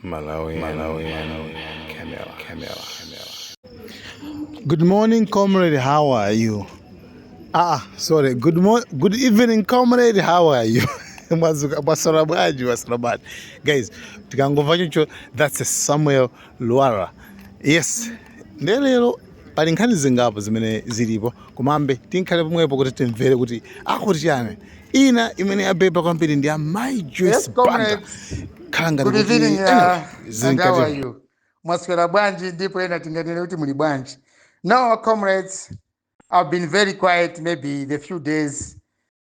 Malawi, Malawi, Camera, Camera, Camera. Good morning, comrade. How are you? Ah, sorry. Good morning, good evening, comrade. How are you? Mwaswera bwanji, mwaswera bwanji. Guys, tikangomva choncho, that's Samuel Lwara. Yes. Ndelero pali nkhani zingapo zimene zilipo, komabe tinkhale pomwepo kuti timvere kuti akuti chani. Ina imene yabeba kwambiri ndi amayi Joyce Yes, Banda. comrades. Khala ngati Good kuti evening, anyway, and how are zinkati you? Mwaswera bwanji, ndipo ena tinganene kuti muli bwanji. No, comrades, I've been very quiet maybe the few days.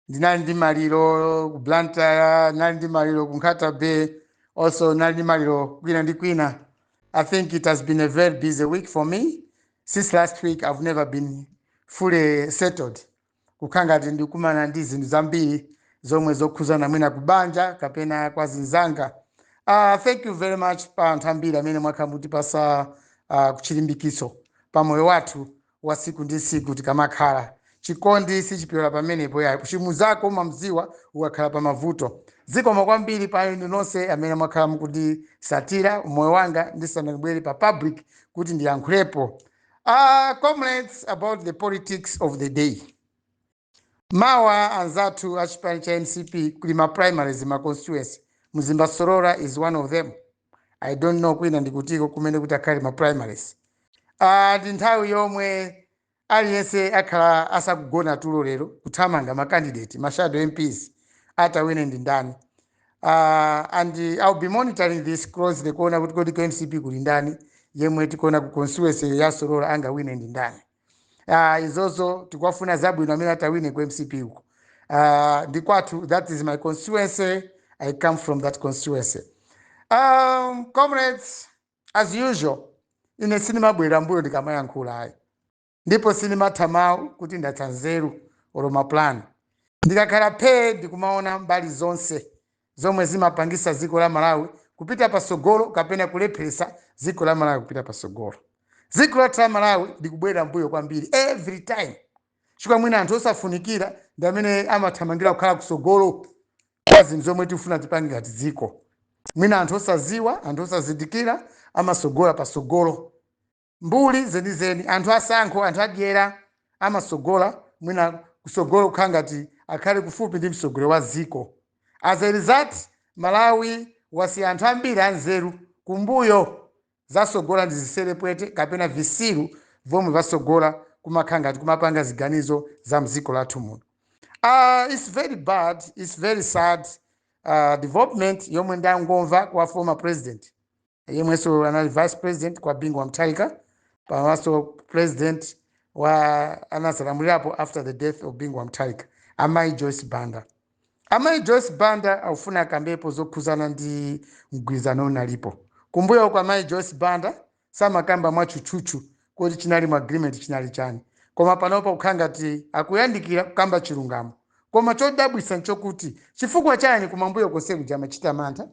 Ndinali ndi maliro ku Blantyre, ndinali ndi maliro ku Nkhata Bay, also ndinali ndi maliro kwina ndi kwina. I think it has been a very busy week for me. Since last week, I've never been fully settled. Kukhala ngati ndikumana ndi zinthu zambiri zomwe zokhuzana mwina kubanja kapena kwa zinzanga. Thank you very much pa anthu ambiri amene mwakhala mutipasa kuchilimbikiso pa moyo wathu wa siku ndi siku tikamakhala. Chikondi sichipyola pamenepo yayi. Kuchimuzako umamziwa ukakhala pa mavuto. Zikomo kwambiri pa inu nonse amene mwakhala mukundisatira moyo wanga ndisanabwere pa public kuti ndiyankhulepo. Comrades, about the politics of the day. Mawa anzathu a chipani cha MCP kuli ma primaries, ma constituency. Mzimba Sorora is one of them. I don't know kwina ndikutiko kumene kuti akhale ma primaries. Ndi nthawi yomwe aliyense akhala asakugona tulo lero kuthamanga ma candidate, ma shadow MPs, atawine ndi ndani. And I'll be monitoring this closely kuona kuti kodi ku MCP kuli ndani, yemwe tikuona ku constituency ya Sorora angawine ndi ndani. Izozo tikuwafuna zabwino amene atawine ku MCP uko. Ndi kwathu, that is my constituency. I come from that constituency. Comrades, as usual, ine sinimabwera mbuyo ndikamayankhula ayi, ndipo sinimatha mawu kuti ndatha nzeru olo mapulani. Ndikakhala phee ndikumaona mbali zonse zomwe zimapangisa dziko la Malawi kupita pasogolo kapena kulepheresa dziko la Malawi kupita pasogolo. Dziko lathu la Malawi likubwera mbuyo kwambiri every time, chifukwa mwina anthu osafunikira ndi amene amathamangira kukhala kusogolo kwa zinthu zomwe tifuna tipange ngati dziko. Mwina anthu osaziwa, anthu osazindikira amasogola pasogolo, mbuli zenizeni, anthu asankho, anthu adyera amasogola mwina kusogolo kukhala ngati akhale kufupi ndi msogolo wa dziko. As a result, Malawi wasiya anthu ambiri anzeru kumbuyo, zasogola ndi ziselepwete kapena visiru vomwe vasogola kumakhala ngati kumapanga ziganizo za mdziko lathu muno. It's very bad, it's very sad development yomwe ndangomva kwa former president yemwenso anali vice president kwa Bingu wa Mutharika, pamaso president wa anasalamulirapo after the death of Bingu wa Mutharika, amayi Joyce Banda. Amayi Joyce Banda akufuna akambepo zokhuzana ndi mgwirizano unalipo kumbuyo kwa amayi Joyce Banda. Samakamba mwatchutchutchu kuti chinali mu agreement chinali chani, koma panopo kukhala ngati akuyandikira kukamba chilungamo. Koma chodabwitsa nchokuti chifukwa chani kumambuyo konse kuja amachita mantha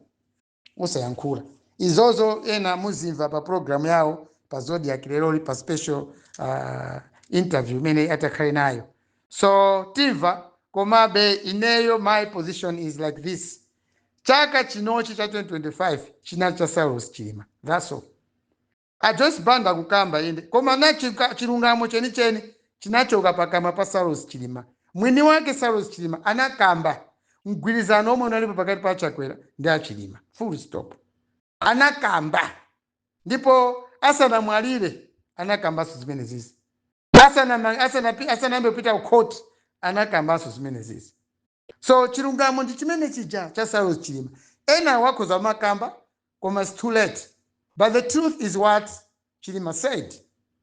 osayankhula izozo? Ena muzimva pa program yawo pa Zodiak leroli pa special interview imene atakhale nayo, so timva. Komabe ineyo my position is like this: chaka chinochi cha 2025 chinali cha Saulos Chilima, that's all. A Joyce Banda kukamba inde, koma na chilungamo chenicheni chinachoka pakamwa pa Saulos Chilima. Mwini wake Saulos Chilima anakamba mgwirizano omwe unalipo pakati pa Chakwera ndi Achilima, full stop. Anakamba ndipo asanamwalire anakambanso zimene zizi, asanayambe kupita ku court anakambanso zimene zizi. So chilungamo ndi chimene chija cha Saulos Chilima. Ena wakhoza makamba, koma it's too late. But the truth is what Chilima said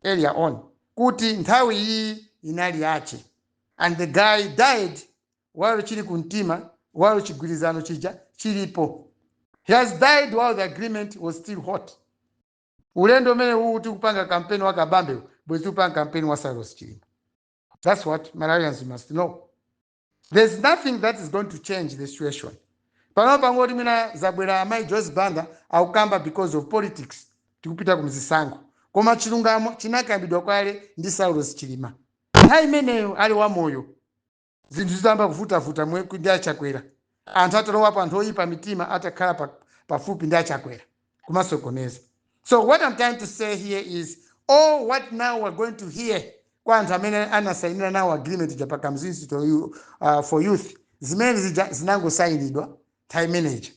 earlier on, kuti nthawi iyi inali yache, and the guy died while chili kumtima, while chigwirizano chija chilipo. He has died while the agreement was still hot. Ulendo umene uwu tikupanga kampeni wa Kabambe, bwezi tikupanga kampeni wa Saulos Chilima. That's what Malawians must know. There's nothing that is going to change the situation. Pano pangoti mwina zabwera amayi Joyce Banda akukamba because of politics, tikupita kumzisankho, koma chilungamo chinakambidwa kwale ndi Saulos Chilima nthawi imeneyo ali wamoyo. Zinthu zitamba kuvutavuta ndi Achakwera, anthu atalowapo, anthu oyipa mitima atakhala pafupi ndi Achakwera. Kumasokoneza. So what I'm trying to say here is, all what now we're going to hear kwa anthu amene anasayinira nawo agreement ja pa Kamuzu Institute for Youth, zimene zija zinangosayinidwa nthawi imeneja,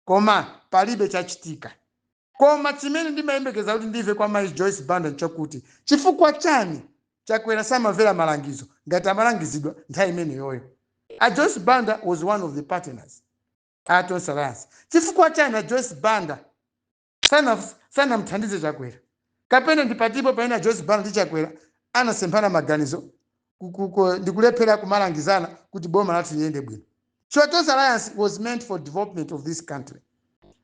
koma palibe chachitika. Koma chimene ndimayembekeza kuti ndimve kwa Mai Joyce Banda nchokuti chifukwa chani Chakwera samamvera malangizo ngati amalangizidwa nthawi imeneyoyo? A Joyce Banda was one of the partners a Tonse Alliance. Chifukwa chani a Joyce Banda sanamthandize Chakwera? Kapena ndipatipo pamene a Joyce Banda ndi Chakwera anasemphana maganizo ndikulephera kumalangizana kuti boma lathu liyende bwino? So Tonse Alliance was meant for development of this country,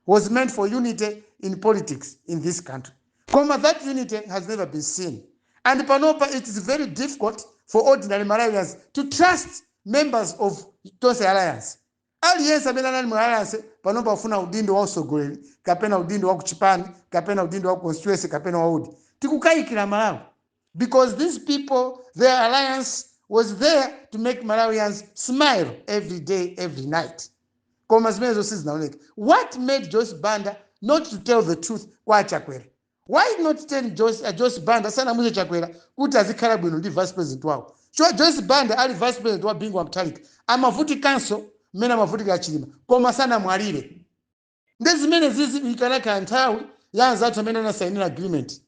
was meant for unity in politics in this country. Koma that unity has never been seen. And panopa it is very difficult for ordinary Malawians to trust members of Tonse Alliance. Aliyense amene anali mu alliance panopa afuna udindo wa usogoleri, kapena udindo wa kuchipani, kapena udindo wa constituency, kapena waudi. Tikukayikira Malawi because these people, their alliance was there to make Malawians smile every day, every night, koma zimenezo sizinaoneka. What made Joyce Banda not to tell the truth kwa Chakwera? Why not tell Joyce Banda, sanamuze Chakwera kuti azikhala bwino ndi vice president wawo? So Joyce Banda ali vice president wa Bingu wa Mutharika, amavutikanso mmene amavutikira Chilima, koma sanamwalire. Ndi zimene zizi ikanakhala nthawi ya anzathu amene anasayinira agreement,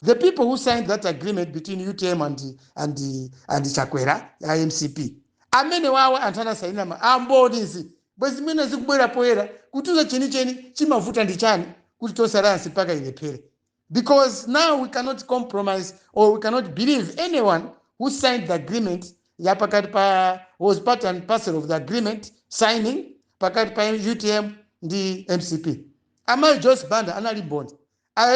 the people who signed that agreement between UTM and Chakwera, MCP, amene wawa anthu anasayinira ambonizi, bwe zimene zikubwera poyera kutiuza chenicheni chimavuta ndi chani kuti Tonse Alliance mpaka ilephere, because now we cannot compromise or we cannot believe anyone who signed the agreement ya pakati pa, was part and parcel of the agreement signing pakati pa UTM ndi MCP. Amayi Joyce Banda anali mboni,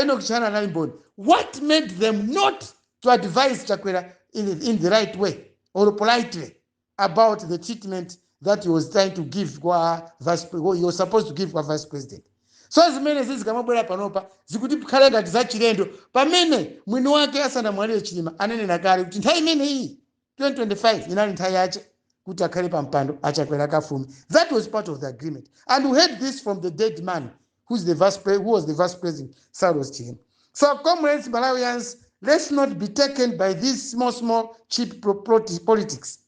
Enoch Chihana anali mboni. What made them not to advise Chakwera in the right way or politely about the treatment that he was trying to give kwa vice, he was supposed to give kwa vice president? So zimene zizikamabwera panopa zikuti khale ngati zachilendo, pamene mwini wake asanamwalire Chilima ananena kale kuti nthawi imene iyi 2025 inali nthawi yache kuti akhale pa mpando, aChakwera kafume. That was part of the agreement, and we heard this from the dead man who was the vice president, Saulos Chilima. So comrades, Malawians, let's not be taken by these small small cheap politics.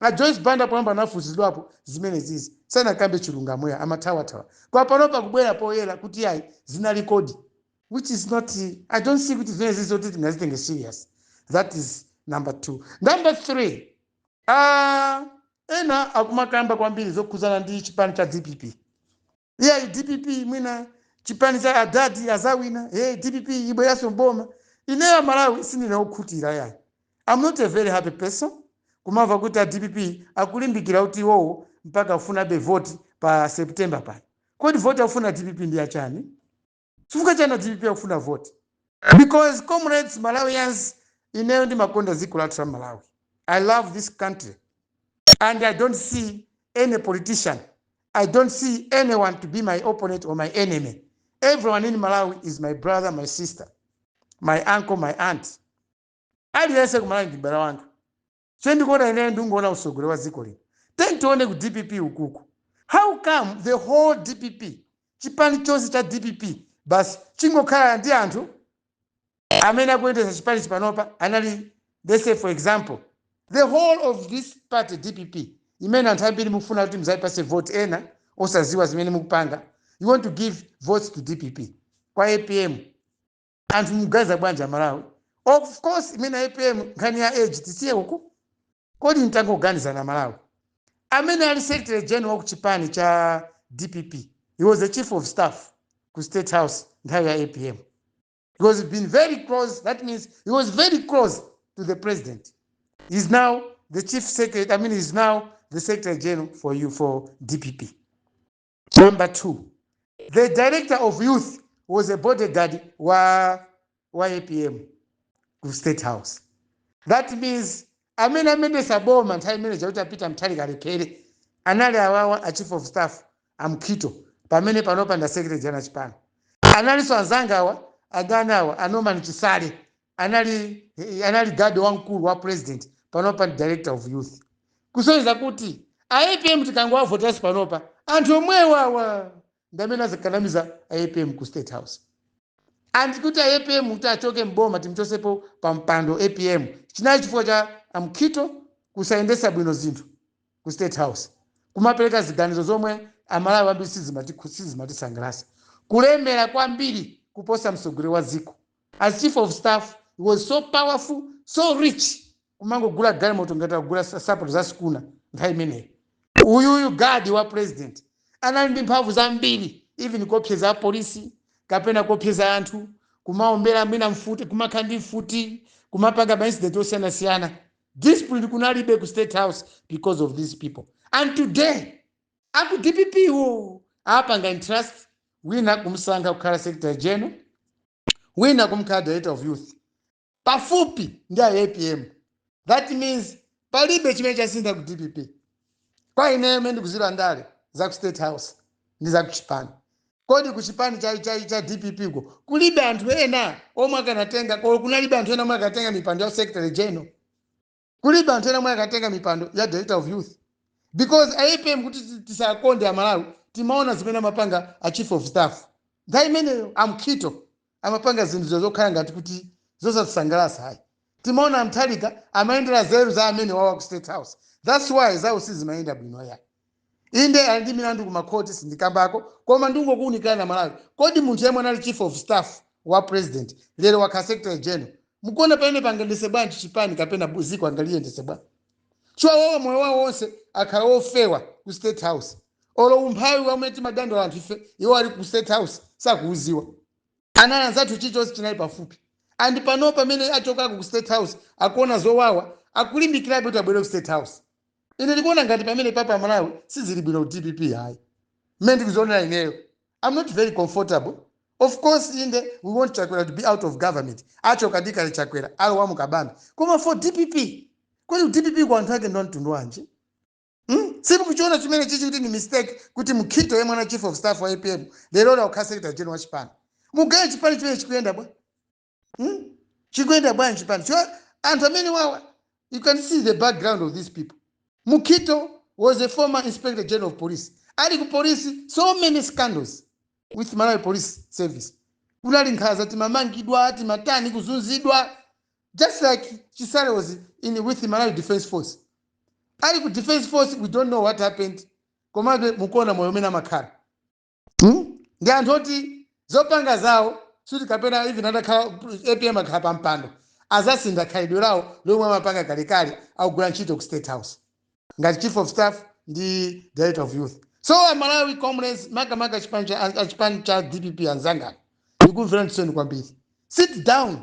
A Joyce Banda poyamba anafunsidwapo zimene zizi, sanakambe chilungamo ya amathawathawa. Kwa panopa kubwera poyera kuti yayi, zinali kodi, which is not, I don't see kuti zimene zizi zoti tingazitenge serious. That is number two. Number three, ena akumakamba kwambiri zokhuzana ndi chipani cha DPP. Iyayi, DPP mwina chipani cha adadi azawina. Hey, DPP ibweranso mboma. Ineyo Malawi sindine okhutira yayi. I'm not a very happy person kumamva kuti a DPP akulimbikira kuti iwowo mpaka afunabe voti pa September pano. Kodi voti akufuna DPP ndi yachani? Chifukwa chani a DPP akufuna voti? Because comrades, Malawians, ineyo ndimakonda dziko lathu la Malawi. I love this country and I don't see any politician, I don't see anyone to be my opponent or my enemy. Everyone in Malawi is my brother, my sister, my uncle, my aunt. Aliyense ku Malawi ndi m'bale wanga. So ndikuona ineyo ndingoona usogolo wa dziko lino. Then tione ku DPP ukuku. How come the whole DPP, chipani chonse cha DPP, basi chingokhala ndi anthu amene akuyendetsa chipani chipanopa anali, let's say for example, the whole of this party DPP imene anthu ambiri mukufuna kuti muzayipase vote, ena osaziwa zimene mukupanga, you want to give votes to DPP kwa APM. Anthu mukuganiza bwanji Amalawi? Of course imene APM, nkhani ya age tisiye uku. Kodi mtangoganizana Malawi, amene ali secretary general ku chipani cha DPP, he was the chief of staff ku State House nthawi ya APM. He was been very close, that means he was very close to the president. He's now the chief secretary, I mean, he's now the secretary general for you, for DPP. Number two, the director of youth was a bodyguard wa APM ku State House. That means amene amene boma nthawi imene chakuti apita Mutharika alephere anali awawa a chief of staff amkhito, pamene panopa nda secretary general chipano. Analinso anzangawa aganawa a Norman Chisale, anali guard wamkulu wa president, panopa ndi director of youth. Kusonyeza kuti a APM tikangowavotanso panopa, anthu omwewo awa ndi amene azakanamiza a APM ku State House. And kuti APM kuti achoke mboma, timchosepo pa mpando APM, chinali chifukwa cha amkhito kusayendesa bwino zinthu ku State House, kumapereka ziganizo zomwe Amalawi ambiri sizimatisangalatsa, kulemera kwambiri kuposa mtsogoleri wa dziko. As chief of staff he was so powerful, so rich, kumangogula galimoto ngati akugula sapato za sikuna. Nthawi imeneyo uyuyu guard wa president anali ndi mphamvu zambiri, even kuopseza apolisi kapena kuopseza anthu, kumaombera mwina mfuti, kumakhala ndi mfuti, kumapanga ma incident osiyanasiyana. Discipline kunalibe ku State House because of these people. And today aku DPP wo apanga entrust wina kumsankha kukhala secretary general, wina kumkhala director of youth, pafupi ndi a APM. That means palibe chimene chasintha ku DPP. Kwa ineyo mene ndikuziwa ndale za ku State House ndi za ku chipani, kodi ku chipani cha DPP ko kulibe anthu ena omwe akanatenga? Ko kunalibe anthu ena omwe akatenga mipando ya secretary general? Kulibe anthu ena omwe akatenga mipando ya director of youth? Because APM, kuti tisakonde Amalawi, timaona zimene amapanga a chief of staff nthawi imeneyo, amkhito, amapanga zinthu zokhala ngati kuti zosatisangalatsa hayi. Timaona amthalika amayendera zeru za amene wawa ku State House. That's why zawo sizimayenda bwino yayi. Inde, ali ndi milandu kumakhoti, sindikambako, koma ndingokuwunikira na Malawi. Kodi munthu yemwe anali chief of staff wa president lero wakhala secretary general, mukuona pamene pangayendese bwanji chipani kapena ziko angaliyendese bwanji? Chifukwa wowo moyo wawo wonse akhala wofewa ku State House. Olo umphawi wamwe timadandaula anthu ife, iwo ali ku State House sakuuziwa. Anali anzathu, chilichonse chinali pafupi. And pano pamene achokako ku State House akuona zowawa, akulimbikirabe kuti abwere ku State House. Ine ndikuona ngati pamene papa Malawi sizili bwino ku DPP hayi. Mmene ndikuzionera ineyo, I'm not very comfortable. Of course, inde, we want Chakwera to be out of government. Achoka ndikale Chakwera, alowa mukabambe. Koma for DPP, kodi DPP kwa anthu ake ndo mtundu wanji? Simukuchiona chimene chichi kuti ni mistake kuti Mkhito yemwe ana chief of staff wa APM lero la ukhala secretary general wa chipani? Mugaye chipani chimene chikuyenda bwa, Chikuyenda bwanji chipani? Chio anthu amene wawa, you can see the background of these people. Mukhito was a former inspector general of police. Ali ku police, so many scandals with Malawi Police Service. Kunali nkhanza, timamangidwa, timatani, kuzunzidwa, just like Chisale was in with the Malawi Defense Force. Ali ku Defense Force, we don't know what happened, komabe mukuona moyo umene amakhala, Ndi anthu oti zopanga zawo suti kapena even atakhala APM akhala pa mpando azasintha khalidwe lawo lomwe amapanga kalekale akugwira ntchito ku State House ngati chief of staff ndi director of youth. So Amalawi comrades, makamaka achipani cha DPP anzangano, ndikumvera chisoni kwambiri. Sit down,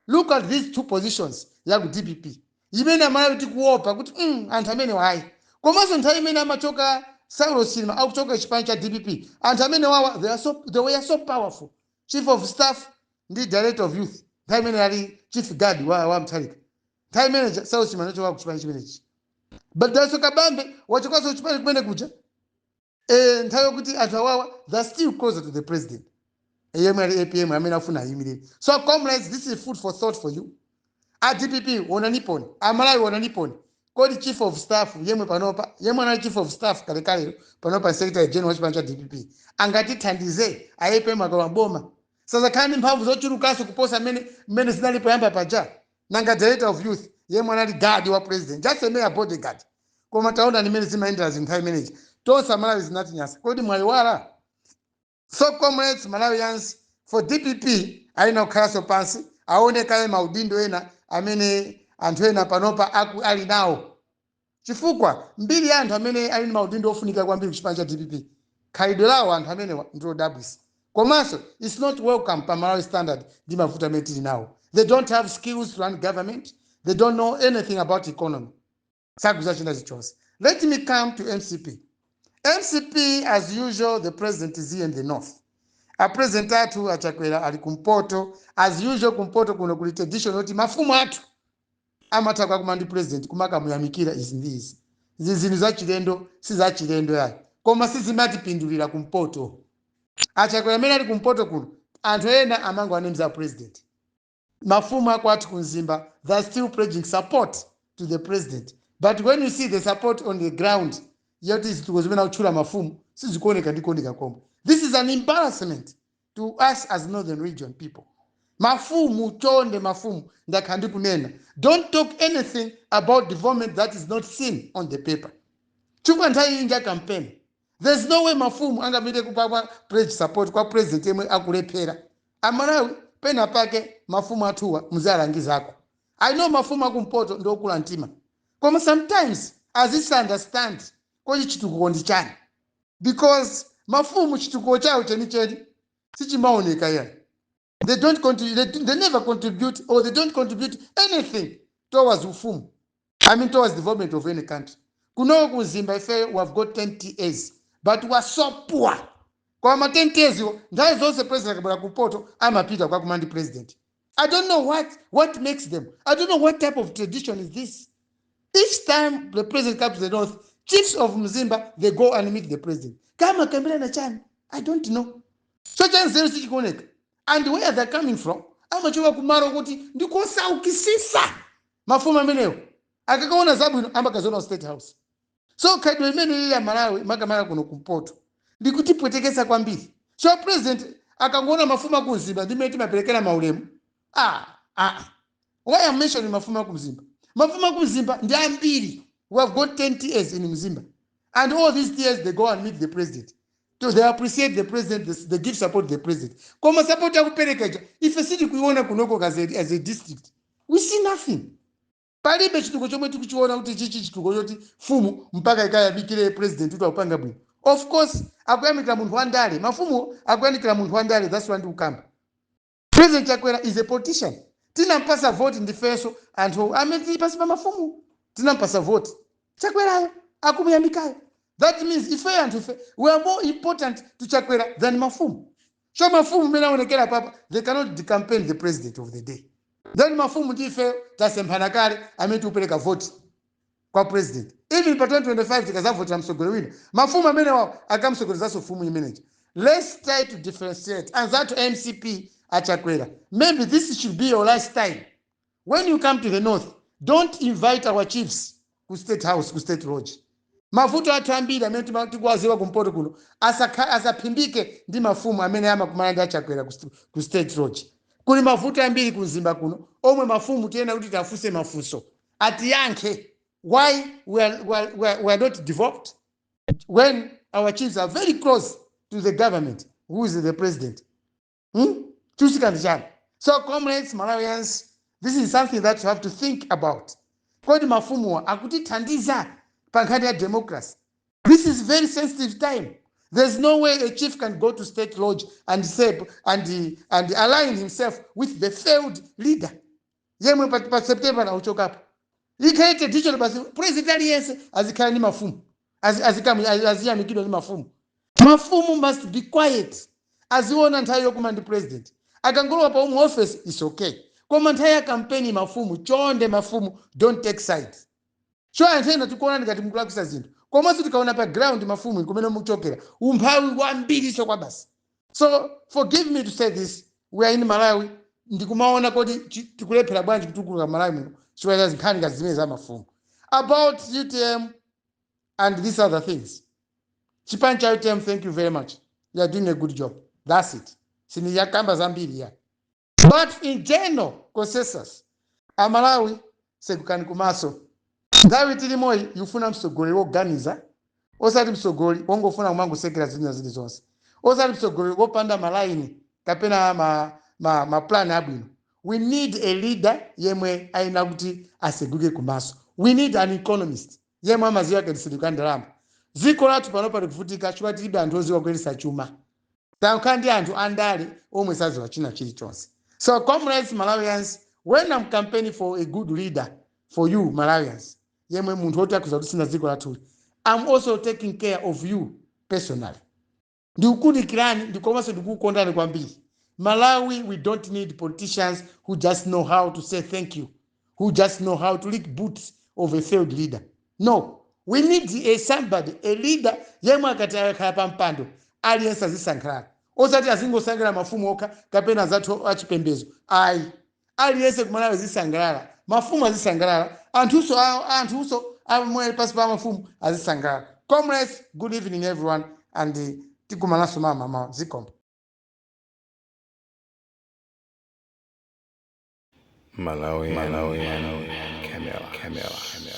look at these two positions ya ku DPP imene Amalawi tikuopa kuti anthu amene wayi. Komanso nthawi imene amachoka Saulos Chilima, akuchoka chipani cha DPP, anthu amene wawa they were so powerful, chief of staff ndi director of youth. Nthawi imene ali chief guard wa Mthalika, nthawi imene Saulos Chilima anachoka ku chipani chimenechi. But Dalitso Kabambe wachokanso kuchipani kumene kuja, nthawi yokuti anthu awawa, they're still closer to the president yemwe ali APM amene afuna ayimirire. So comrades, this is food for thought for you. A DPP wonaniponi, Amalawi wonaniponi. Kodi chief of staff yemwe panopa, yemwe anali chief of staff kalekale, panopa secretary general wa chipani cha DPP, angatithandize a APM akalowa boma? Sazakhala ndi mphamvu zochulukanso kuposa mmene zinali poyamba paja? Nanga director of youth yemwe anali guard wa president, just a mere bodyguard, koma taona nimene zimayendera zinthu nthawi imeneji, tonse Amalawi zinatinyasa. Kodi mwayiwala? So comrades, Malawians, for DPP ayina kukhalanso pansi, aone kaye maudindo ena amene anthu ena panopa ali nawo, chifukwa mbiri ya anthu amene ali ndi maudindo ofunika kwambiri kuchipani cha DPP, khalidwe lawo anthu amenewa ndilodabwisa, komanso it's not welcome pa Malawi standard ndi mavuto amene tili nawo. They don't have skills to run government. They don't know anything about economy. Sakuza china chilichonse. Let me come to MCP. MCP, as usual, the president is here in the north. A president athu aChakwera ali kumpoto. As usual, kumpoto kuno kuli tradition yoti mafumu athu amatha kukakumana ndi president kumakamuyamikira izi ndi izi. Izi zinthu zachilendo si zachilendo yayi, koma sizimatipindulira kumpoto. AChakwera amene ali kumpoto kuno, anthu ena amango anemza president. Mafumu akwathu kumzimba, they are still pledging support to the president, but when you see the support on the ground yoti zituko zimene akutchula mafumu sizikuoneka ndi kuoneka komwe. This is an embarrassment to us as northern region people. Mafumu chonde, mafumu, ndakhala ndikunena, don't talk anything about development that is not seen on the paper, chifukwa nthawi iyi nja campaign. There's no way mafumu angapite kupapa pledge support kwa president yemwe akulephera. Amalawi, pena pake mafumu athuwa muzalangizako. I know mafumu akumpoto ndi okula mtima, koma sometimes azisi-understand kodi chitukuko ndi chani, because mafumu chitukuko chawo chenicheni sichimaoneka yani. They don't contribute, they never contribute or they don't contribute anything towards ufumu, I mean, towards development of any country. Kunoko kuMzimba ifeyo we have got 10 TAs, but we are so poor. Kwa ma 10 TAs iwo, nthawi zonse president akabwera kumpoto amapita kwakumandi president. I don't know what makes them. I don't know what type of tradition is this. Each time the president comes to the north, chiefs of Mzimba, they go and meet the president. Kama kambirana chani? I don't know. So chanzeru sichikuoneka. And where they're coming from, amachoka kumalo kuti ndikosaukisisa. Mafumu amenewo akakaona zabwino amakaziona State House. So khalidwe limene lili la Malawi, makamaka kuno kumpoto, likutipwetekesa kwambiri. So president akangoona mafumu akumzimba ndimene timaperekera maulemu. Ah, ah. Why I'm mentioning mafumu akumzimba? Mafumu akumzimba ndi ambiri. We have got 10 TAs in Mzimba, and all these TAs, they go and meet the president. So they appreciate the president, they give support to the president. Koma support akuperekeja ife sitikuiona kunoko as a district. We see nothing. Palibe chitukuko chomwe tikuchiona kuti chichi chitukuko choti fumu mpaka ikayamikire president kuti akupanga bwino. Of course akuyamikira munthu wandale, mafumu akuyamikira munthu wandale. That's why ndikukamba, President Chakwera is a politician. Tinampasa vote ndifenso anthu amene tili pasi pa mafumu, tinampasa vote Chakwerayo akumuyamikayo. That means ife anthu ife, we are more important to Chakwera than mafumu. So mafumu mmene aonekera papa, they cannot campaign the president of the day. Then mafumu ndi ife tasemphana kale amene tikupereka vote kwa president. Even pa 2025 tikazavotera msogolero wina, mafumu amene wawo akamsogolezanso fumu imeneji. Let's try to differentiate. Anzathu MCP, aChakwera, maybe this should be your last time. When you come to the north, don't invite our chiefs ku State House, ku State Lodge. Mavuto athu ambiri amene tikuwaziwa kumpoto kuno asaphimbike ndi mafumu amene amakumana ndi aChakwera ku State Lodge. Kuli mavuto ambiri kuMzimba kuno omwe mafumu tiyena kuti tiafunse mafunso, atiyankhe why we are not developed when our chiefs are very close to the government, who is the president, Chusikani chani? So comrades, Malawians, this is something that you have to think about. Kodi mafumuwa akutithandiza pa nkhani ya democracy? This is very sensitive time. There's no way a chief can go to State Lodge and say and align himself with the failed leader yemwe pa September nauchokapo. Ikhale tradition basi, president aliyense azikhala ndi mafumu, aziyamikidwa ndi mafumu. Mafumu must be quiet, aziona nthawi yokuma ndi president. Akangolowa pa umu office is okay, koma nthawi ya kampeni, mafumu chonde, mafumu, don't take sides. So anthu ena tikuona ngati mukulakwisa zinthu, komanso tikaona pa ground, mafumu kumene mukuchokera umphawi wambiriso kwa basi. So forgive me to say this, we are in Malawi. Ndikumaona kodi tikulephera bwanji kutukula Malawi muno chifukwa cha nkhani ngati zimene za mafumu. About UTM and these other things, chipani cha UTM, thank you very much, you are doing a good job. That's it, siniyakamba zambiri ya. But in general consensus, Amalawi, sekukani kumaso. Nthawi tilimoyi yufuna mtsogoleri woganiza, osati mtsogoleri wongofuna kumangosekera zina zilizonse, osati mtsogoleri wopanda malaini kapena ma plan abwino. We need a leader yemwe ayina kuti aseguke kumaso. We need an economist yemwe amaziwa kayendetsedwe ndalama. Dziko lathu panopa likuvutika chifukwa tilibe anthu oziwa kuyendetsa chuma. Tankhala ndi anthu andale omwe saziwa china chilichonse. So comrades, Malawians, when I'm campaigning for a good leader for you Malawians, yemwe munthu woti akhuza kutisintha dziko lathuli, I'm also taking care of you personally. Ndikukudikirani, ndikomanso ndikukukondani kwambiri. Malawi, we don't need politicians who just know how to say thank you, who just know how to lick boots of a failed leader. No, we need a somebody, a leader yemwe akati akakhala pa mpando aliyense azisangalala, osati azingosangalala mafumu okha kapena azathu achipembedzo, ayi. Aliyense kuMalawi azisangalala, mafumu azisangalala, anthuso amwe pasi pa mafumu azisangalala. Comrades, good evening everyone, and tikumananso mama zikomo. Malawi, Malawi, Camera, Camera, Camera.